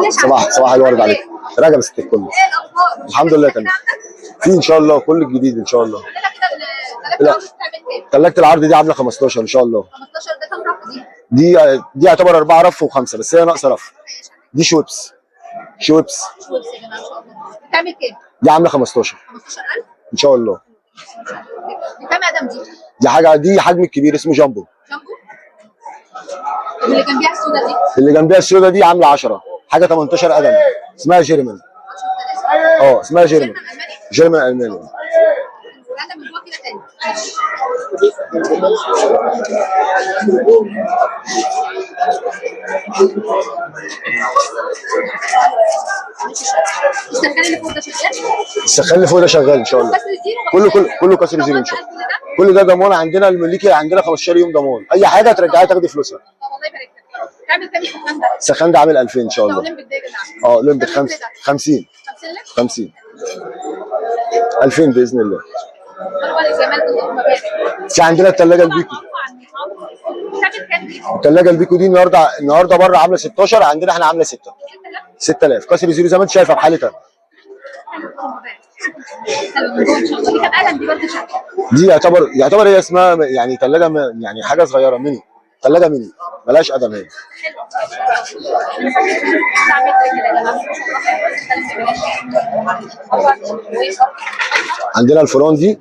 صباح صباح الورد عليك. رجب ست الكل. ايه الاخبار؟ الحمد لله تمام. في ان شاء الله كل الجديد ان شاء الله. لا كده ثلاجه العرض دي عامله 15 ان شاء الله. 15 ده كام رف دي؟ دي يعتبر 4 رف وخمسة، بس هي ناقصه رف. دي شويبس. شويبس شويبس يا جماعة ان شاء الله. بتعمل كام؟ دي عامله 15 15000 ان شاء الله. دي كام قدم دي؟ دي حاجة، دي حجم الكبير اسمه جامبو. جامبو؟ طب اللي جنبيها السودا دي؟ اللي جنبيها السودا دي عامله 10، حاجة 18 قدم، اسمها German. 10000. اه اسمها German. German الماني؟ German الماني. انا من جوه كده تاني معلش. السخان اللي فوق ده شغال؟ السخان اللي فوق ده شغال ان شاء الله. كسر zero؟ كله كله كسر zero ان شاء الله. كل ده ضمان عندنا، المليكي عندنا 15 يوم ضمان، اي حاجة ترجعها تاخدي فلوسها. طب الله يبارك لك. تعمل كام السخان ده؟ السخان ده عامل 2000 ان شاء ده الله. اولمبيك ده يا جماعة. اه اولمبيك كام 5 لتر ده؟ 50 50 لتر؟ 50 2000 باذن الله. الله الجمال اللهم بارك. في عندنا الثلاجة البيكو. تعمل كام دي؟ الثلاجة البيكو دي النهارده بره عامله 16، عندنا احنا عامله 6 6000؟ 6000 كسر zero زي ما انت شايفه بحالتها. دي يعتبر هي اسمها يعني ثلاجه يعني حاجة صغيرة ميني، ثلاجه ميني ملهاش قدم هي. عندنا الفرن دي،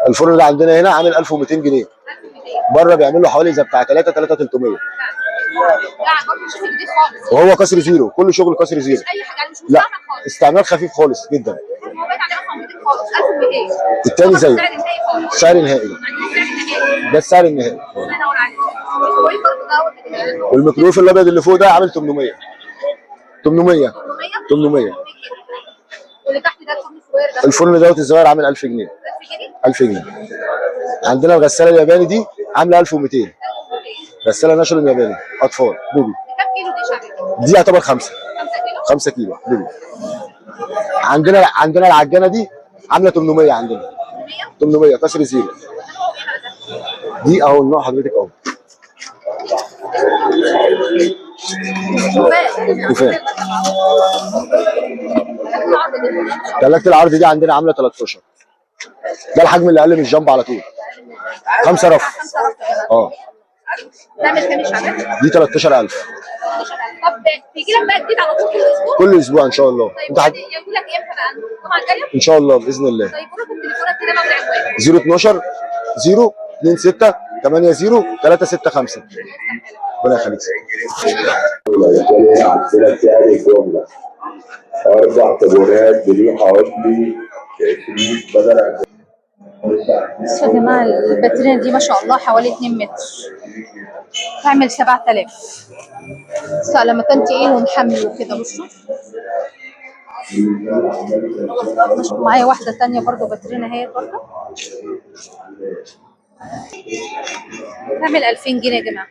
الفرن ده عندنا هنا عامل 1200 جنيه، بره بيعمل له حوالي زي بتاع 3 3300، وهو كسر zero، كل شغل كسر zero. لا استعمال خفيف خالص جدا. التاني زيه سعر نهائي، ده السعر النهائي. والميكرويف الابيض اللي فوق ده عامل 800 800 800. واللي تحت ده الفرن الصغير ده الفرن دوت الصغير عامل 1000 جنيه. 1000 جنيه؟ 1000 جنيه. عندنا الغسالة الياباني دي عامله 1200، غسالة ناشونال ياباني اطفال baby. كام كيلو دي شعبية؟ دي يعتبر 5 5 كيلو؟ 5 كيلو baby. عندنا العجانه دي عامله 800، عندنا 800 كسر zero. دي اهو النوع حضرتك اهو. كفاية. ثلاجه العرض دي عندنا عامله 13، ده الحجم اللي اقل من الجامب على طول. 5 رف. اه تعمل كام يا شعبان؟ دي 13000. طب بيجي لك بقى جديد على طول كل اسبوع؟ كل اسبوع ان شاء الله. طيب انت يجي لك امتى بقى؟ الجمعة الجاية؟ ان شاء الله باذن الله. طيب قول رقم تليفونك كده بقى والعنوان. 012 0 2 6 8 0 3 6 5. ربنا يخليك. عندنا سعر الجملة 4 طابورات بريحة عضلي 20 بدل. بصوا يا جماعة الباترينا دي ما شاء الله حوالي 2 متر، تعمل 7000. بس على مكان تقيل ومحمل وكده. بصوا معايا واحدة تانية برضو باترينا اهي برضو تعمل 2000 جنيه يا جماعة.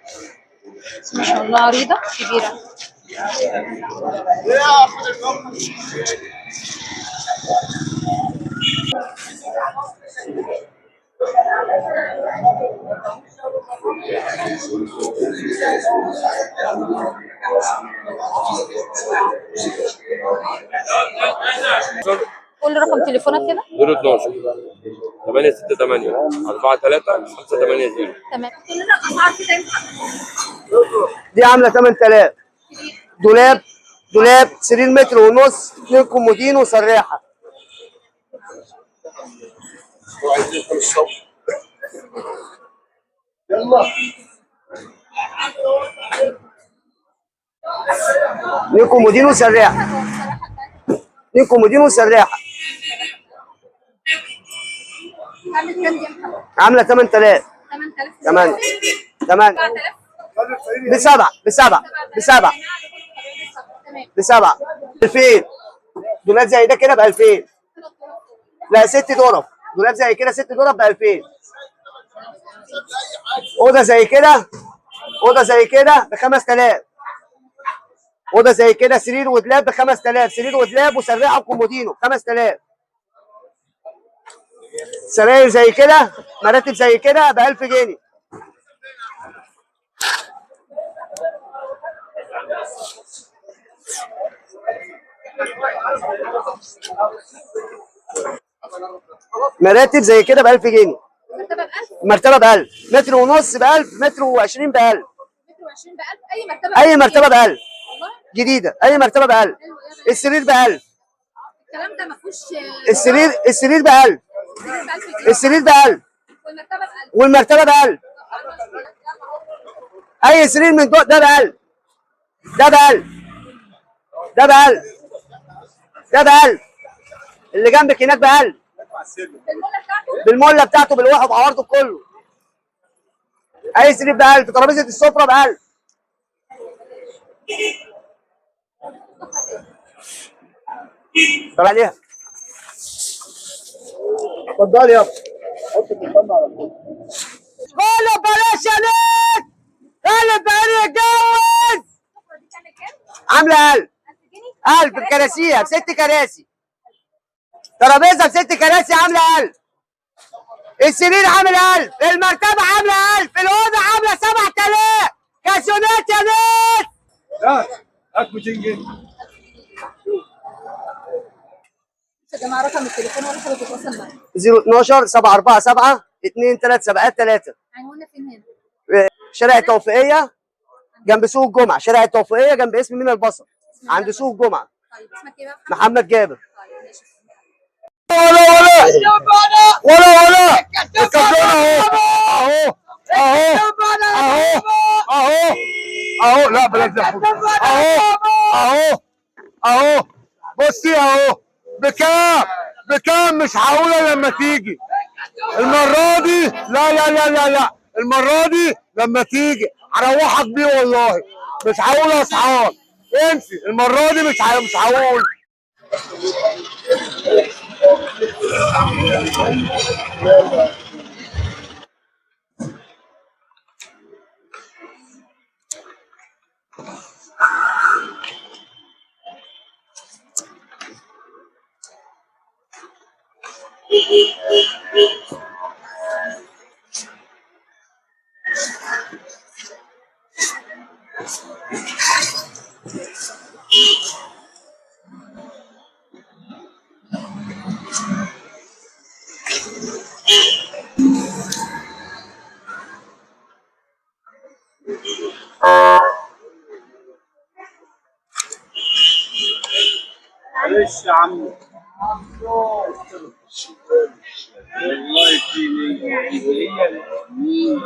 بس ما شاء الله عريضة كبيرة. قول رقم تليفونك كده. 012 8 6 8 4 3 5 8 0. تمام. قول لنا الاسعار كده يا محمد. دي عامله 8000. دولاب سرير متر ونص، 2 كومودين وسراحه. يلا 2 كومودين وسراحه، 2 كومودين وسراحه. تعمل كام دي يا محمد؟ عامله 8000. 8000. 8 8 7000. بسبعة بسبعة بسبعة بسبعة. 2000. دولاب زي ده كده ب 2000. لا 6 درف. دولاب زي كده 6 درف ب 2000. اوضة زي كده، اوضة زي كده ب 5000. اوضة زي كده سرير ودولاب ب 5000، سرير ودولاب وسراحه وكومودينو ب 5000. سراير زي كده، مراتب زي كده ب 1000 جنيه. مراتب زي كده ب 1000 جنيه. مرتبه ب 1000. مرتبه ب 1000، متر ونص ب 1000، متر و20 ب 1000. متر و20 ب 1000. اي مرتبه؟ اي مرتبه ب 1000. والله جديدة، اي مرتبه ب 1000. حلو يا بنات. السرير ب 1000. الكلام ده ما فيهوش. السرير ب 1000. السرير ب 1000 جنيه. السرير ب 1000. والمرتبة ب 1000. والمرتبة ب 1000. اي سرير من دول ده ب 1000، ده ب 1000، ده ب 1000، ده ب 1000، اللي جنبك هناك ب 1000. بالمولة بتاعته. بالمولة بتاعته، بالواحد بعرضه كله. اي سرير ب 1000. ترابيزة السفرة ب 1000. طب عليها. اتفضل يابا. كله ببلاش يا ناس. اللي بعينه يتجوز. السفرة دي بتعمل كام؟ عامله 1000. 1000 جنيه. 1000 بكراسيها، بست كراسي. ترابيزة بست كراسي عامله 1000. السرير عامل 1000، المرتبة عامله 1000، الاوضة عامله 7000. كاسيونات يا ناس. لا هات 200 جنيه. يا جماعة رقم التليفون ولا حابب يتواصل معاك؟ 012 747 2373. عنواننا فين هنا؟ شارع التوفيقيه جنب سوق الجمعة، شارع التوفيقيه جنب اسم مينا البصل، عند سوق الجمعة. طيب اسمك ايه بقى؟ محمد. محمد جابر. طيب ماشي. ولا ولا ولا ولا الكرتون اهو اهو اهو اهو اهو اهو. لا بلاش ده. اهو اهو اهو. بصي اهو. بكام؟ بكام؟ مش هقولها لما تيجي المرة دي. لا لا لا لا لا، المرة دي لما تيجي هروحك بيه والله. مش هقول اسعار، انسي المرة دي. مش هقول. معلش يا عم والله في مين.